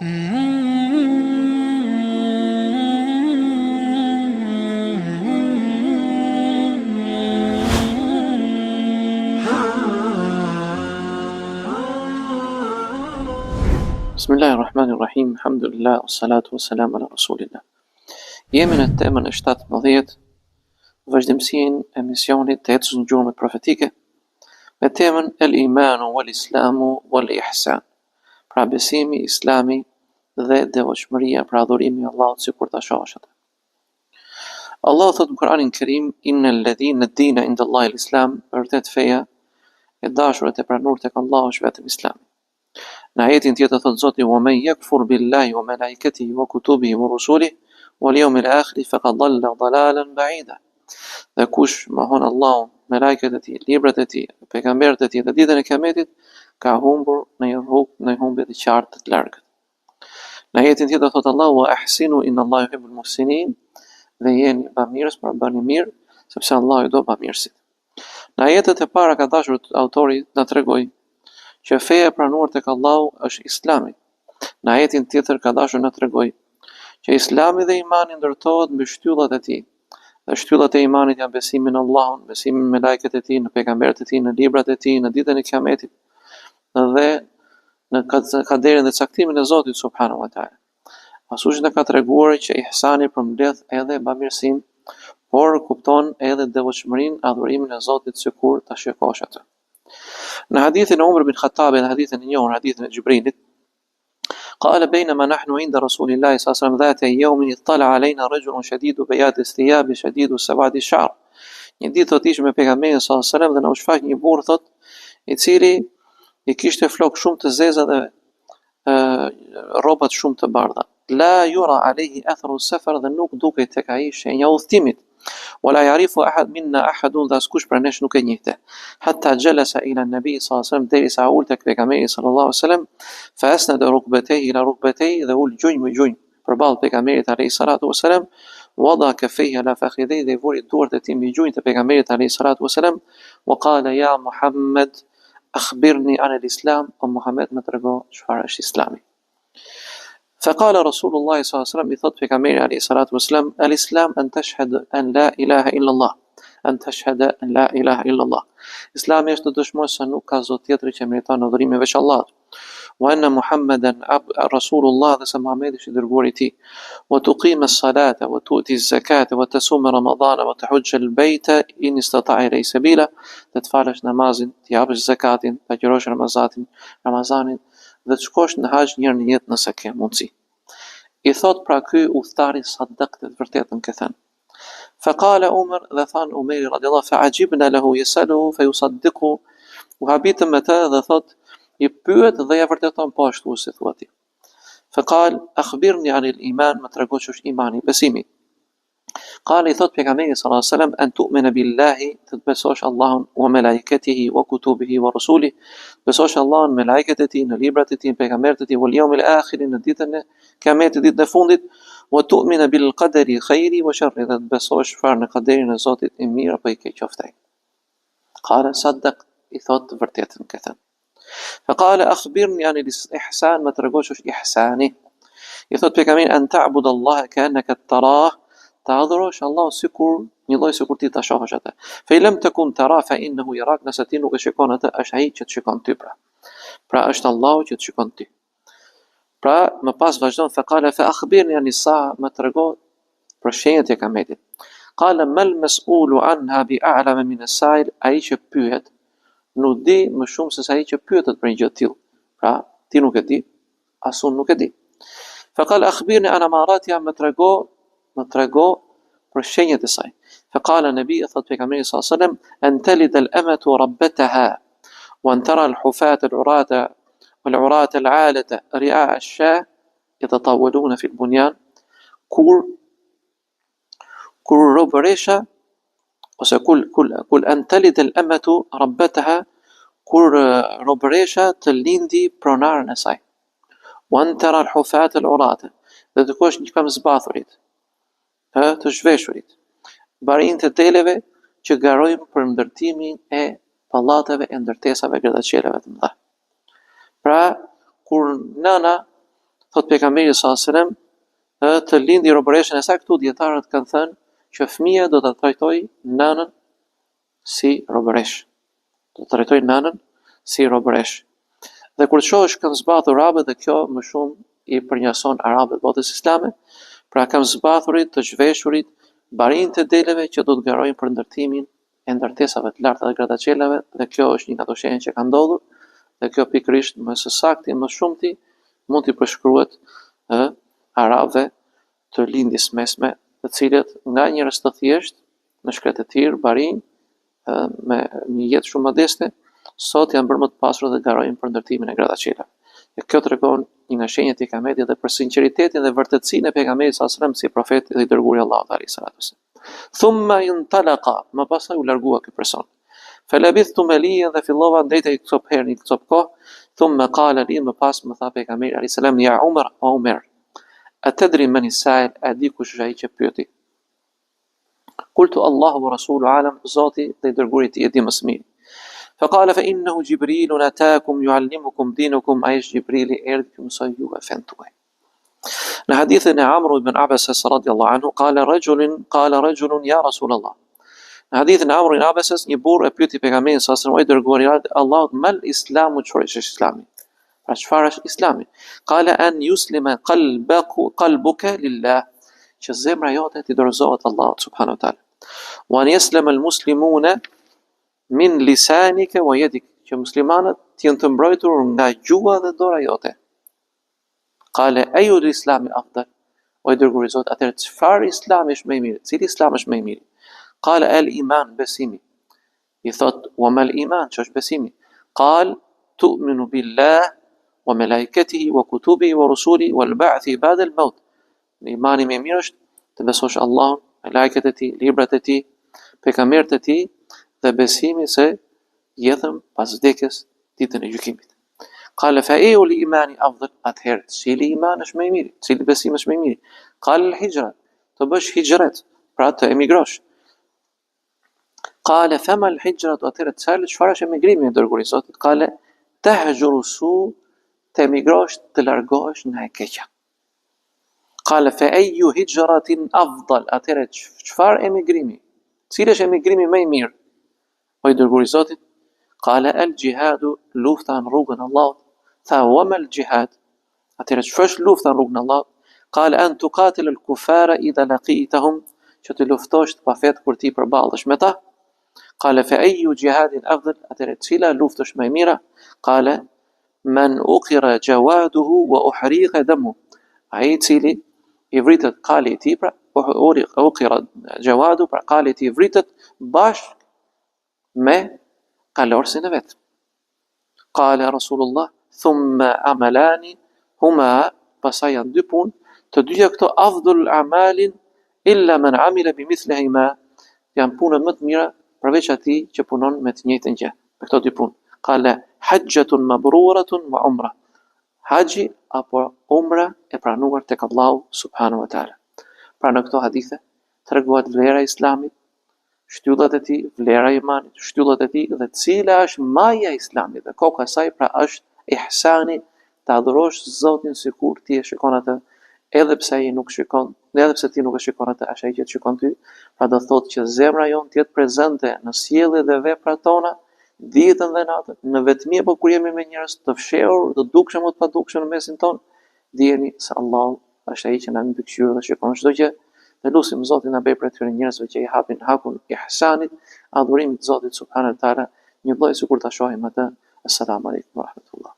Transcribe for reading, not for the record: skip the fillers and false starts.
Bismillahirrahmanirrahim, alhamdulillah, wassalatu wassalamu ala rasulillah. Jemi në temën e 17, vazhdimësinë e emisionit të ecjes në gjurmët profetike, me temën El Imanu wal Islamu wal Ihsan. Pra besimi, Islami dhe devotshmëria, pra adhurimi i Allahut sikur ta shohësh atë. Allahu thotë në Kur'anin Kerim, Inna alladhina dina inda Allahi al-Islam, vërtet feja e dashur e pranuar tek Allahu është vetëm Islami. Në ajetin tjetër thotë Zoti: "Wa men yakfur billahi wa malaikatihi wa kutubihi wa rusulihi wal yawmil akhir faqad dhalla dhalalan ba'ida." Dhe kush mohon Allahun, melaiket e tij, librat e tij, pejgamberët e tij dhe ditën e Kiametit, ka humbur në një rrugë, në një humbje të qartë të largët. Në ajetin tjetër thotë Allahu wa ahsinu inna Allaha yuhibbul muhsinin dhe jeni bamirës, pra bëni mirë, sepse Allahu i do bamirësit. Në ajetet e para ka dashur autori të na tregojë që feja e pranuar tek Allahu është Islami. Në ajetin tjetër ka dashur na tregojë që Islami dhe imani ndërtohet mbi shtyllat e tij. Dhe shtyllat e imanit janë besimi në Allahun, besimi në melaiket e tij, në pejgamberët e tij, në librat e tij, në ditën e Kiametit dhe në kaderin dhe caktimin e Zotit subhanahu wa taala. Ashtu siç na ka treguar që ihsani përmbledh edhe bamirësinë, por kupton edhe devotshmërinë, adhurimin e Zotit sikur ta shikosh atë. Në hadithin e Umar bin Khattabit, në hadithin e njohur, hadithin e Xhibrilit, قال بينما نحن عند رسول الله صلى الله عليه وسلم ذات يوم اطلع علينا رجل شديد بياض الثياب شديد سواد الشعر Një ditë thotë ishim me pejgamberin sallallahu alajhi wasallam dhe na u shfaq një burrë thotë i cili i kishte flokë shumë të zeza dhe rrobat shumë të bardha. La yura alayhi atharu safar dhe nuk dukej tek ai shenja e udhëtimit. Wala ya'rifu ahad minna ahadun dhe askush prej nesh nuk e njihte. Hatta jalasa ila nabi sallallahu alaihi wasallam derisa u ul tek pejgamberi sallallahu alaihi wasallam fa asnada rukbatayhi ila rukbatayhi dhe ul gjunjë më gjunjë përballë pejgamberit alayhi salatu wasalam wada kaffayhi ala fakhidayhi dhe vuri duart e tij mbi gjunjët e pejgamberit alayhi salatu wasalam wa qala ya Muhammad Akhbirni an al-Islam, o Muhammed më trego çfarë është Islami. Fa qala Rasulullah sallallahu alaihi wasallam i thot pejgamberi alayhi salatu wasallam, al-Islam an tashhad an la ilaha illa Allah, an tashhad an la ilaha illa Allah. Islami është të dëshmosh se nuk ka zot tjetër që meriton adhurimin veç Allahut. Wa anna Muhammeden Rasulullah dhe se Muhammedi është i dërguari i tij. Wa tuqima as-salata wa tu'ti az-zakata wa tasuma Ramadana wa tahujja al-bayta in istata'a ilayhi sabila, dhe të falësh namazin, të japësh zakatin, të agjërosh Ramazanin, Ramazanin dhe të shkosh në haxh një herë në jetë nëse ke mundësi. I thot pra ky udhëtari sadakte të vërtetën ke thënë. Fa qala Umar dhe thanë Umeri radiallahu fa ajibna lahu yasaluhu fa yusaddiqu u habitëm me të dhe thot i pyet dhe ja vërteton po ashtu si thua ti. Fa qal akhbirni an al iman më trego ç'është imani, besimi. Qala i thot pejgamberi sallallahu alaihi wasallam an tu'mina billahi të të besosh Allahun wa malaikatihi wa kutubihi wa rusulihi besosh Allahun melaiket e tij në librat e tij pejgamberët e tij wal yawmil akhir në ditën e Kiametit ditën e fundit, wa tu'mina bil qadari khairi wa sharri dhe të besosh çfarë në kaderin e Zotit i mirë apo i keq qoftë ai. Qala saddaq i thot të vërtetën ke thënë. Fa qala akhbirni an al-ihsan më trego ç'është ihsani. I thot pejgamberi an ta'bud Allah ka annaka tarah ta adhurosh Allahun sikur njëlloj sikur ti ta shohësh atë. Fa in lam takun tara fa innahu yarak nëse ti nuk e shikon atë është ai që të shikon ty pra. Pra është Allahu që të shikon ty. Pra, më pas vazhdon fa qala fa akhbirni an as-sa'a, më trego për shenjat e kiametit. Qala mal mas'ulu anha bi a'lama min as-sa'il, ai që pyet nuk di më shumë se sa ai që pyetet për një gjë të tillë. Pra, ti nuk e di, as unë nuk e di. Fa qala akhbirni an amaratiha, më trego, më trego për shenjat e saj. Fa qala nabi, thot pejgamberi sallallahu alajhi wasallam, an talid al-amatu rabbataha wa an tara al-hufata al-urata wal urata al-alata ri'a ash-sha yatatawaluna fi al-bunyan kur kur robëresha ose kul kul kul an talid al-amatu rabbataha kur robëresha të lindi pronaren e saj. Wa an tara al-hufata al-urata dhe të shikosh një këmbëzbathurit, ë të zhveshurit, barinjtë e deleve që garojnë për ndërtimin e pallateve e ndërtesave gradaçelave të mëdha. Pra, kur nëna. Thotë pejgamberi sallallahu alajhi wasallam, të lindi robëreshën e saj këtu dijetarët kanë thënë që fëmija do ta trajtojë nënën si robëreshë. Do ta trajtojë nënën si robëreshë. Dhe kur të shohësh këmbëzbathur arabët dhe kjo më shumë i përngjason arabët botës islame, pra këmbëzbathurit, të zhveshurit, barinjtë e deleve që do të garojnë për ndërtimin e ndërtesave të larta dhe gradaçelave dhe kjo është një nga ato shenja që ka ndodhur dhe kjo pikërisht më së sakti, më shumti mund t'i përshkruhet ë arabëve të lindjes mesme, të cilët nga njerëz të thjeshtë në shkretëtirë, barinj, me një jetë shumë modeste, sot janë bërë më të pasur dhe garojnë për ndërtimin e gradaçelave. Dhe kjo tregon një nga shenjat e kiametit dhe për sinqeritetin dhe vërtetësinë e pejgamberit sallallahu alajhi wasallam si profet dhe i dërguar i Allahut alayhi salatu wasallam. Thumma intalaqa, më pastaj u largua ky person. Falabithtu maliyan dhe fillova ndejta një copë herë, një copë kohë, thumma qala li më pas më tha pejgamberi alayhi salam ja Umar, o Umer. A tadri man as-sa'il, a di kush është ai që pyeti? Kultu Allahu wa rasuluhu alam, Zoti dhe i dërguari i tij e di më së miri. Fa qala fa innahu Jibrilun atakum yuallimukum dinukum, ai është Xhibrili, erdhi t'ju mësojë juve fenë tuaj. Në hadithin e Amr ibn Abases radiallahu anhu, qala rajulun, qala rajulun ya Rasulullah. Në hadithin e Amr ibn Abases, një burrë e pyeti pejgamberin sa selam, o i dërguari i Allahut, mal islamu çfarë është islami? Pra çfarë është Islami? Kale en juslime kalbaku, kalbuke lillah, që zemra jote t'i dorëzohet Allahut subhanahu wa taala. Wa an yaslama al muslimuna min lisanika wa yadik, që muslimanët të jenë të mbrojtur nga gjuha dhe dora jote. Kale eju islami afdal, o i dërguari i Zotit, atëherë çfarë islami është më i mirë? Cili islam është më i mirë? Kale el iman, besimi. I thotë, Wa mal iman, ç'është besimi? Kal, tu'minu billah wa malaikatihi wa kutubihi wa rusulihi wal ba'thi ba'da al maut. Imani më i mirë është të besosh Allahun, melaiket e tij, librat e tij, pejgamberët e tij dhe besimi se jetën pas vdekjes ditën e gjykimit. Kale fa ejul imani afdal, atëherë cili iman është më i miri, cili besim është më i miri? Kale al hijra, të bësh hixhret, pra të emigrosh. Kale femal hixhretu, atëherë çfarë çfarë është emigrimi i dërguari i Zotit? Kale tehxhuru su të emigrosh, të largohesh nga e keqja. Kale fe eju hixhratin afdal, atëherë çfarë emigrimi? Cili është emigrimi më i mirë? O i dërguari i Zotit, kale el xhihadu, lufta në rrugën e Allahut. Tha wa mal xhihad? Atëherë çfarë është lufta në rrugën e Allahut? Kale an tuqatil al kufara idha laqitahum, që të luftosh të pafetë kur ti përballesh me ta. Kale fe eju xhihadin afdal, atëherë cila luftë është më e mira? Kale men uqira jawaduhu wa uhriqa damu. Ai i cili i vritet kali i tij, pra uqira jawadu, pra kali i tij vritet bashkë me kalorësin e vet. Kale Rasulullah, thumma amalani, huma, pastaj janë dy punë, të dyja këto afdalul amalin, illa men amile bi mithlihima, janë punët më të mira përveç atij që punon me të njëjtën gjë, me këto dy punë. Kale haxhetun mabruratun wa umra. Haxhi apo umra e pranuar tek Allahu subhanahu wa taala. Pra në këto hadithe tregohet vlera e Islamit, shtyllat e tij, vlera e imanit, shtyllat e tij dhe cila është maja e Islamit dhe koka e saj pra është ihsani, të adhurosh Zotin sikur ti e shikon atë, edhe pse ai nuk shikon, edhe pse ti nuk e shikon atë, është ai që të shikon ty, pra do thotë që zemra jonë të jetë prezente në sjellje dhe veprat tona, ditën dhe natën, në vetmi apo kur jemi me njerëz të fshehur, të dukshëm apo të padukshëm në mesin tonë, dijeni se Allahu është ai që na mbikëqyr dhe shikon çdo gjë. Dhe lusim Zotin na bëjë prej atyre njerëzve që i hapin hakun ihsanit, adhurimit të Zotit subhanahu wa taala, njëlloj sikur ta shohim atë. Assalamu alaikum wa rahmatullah.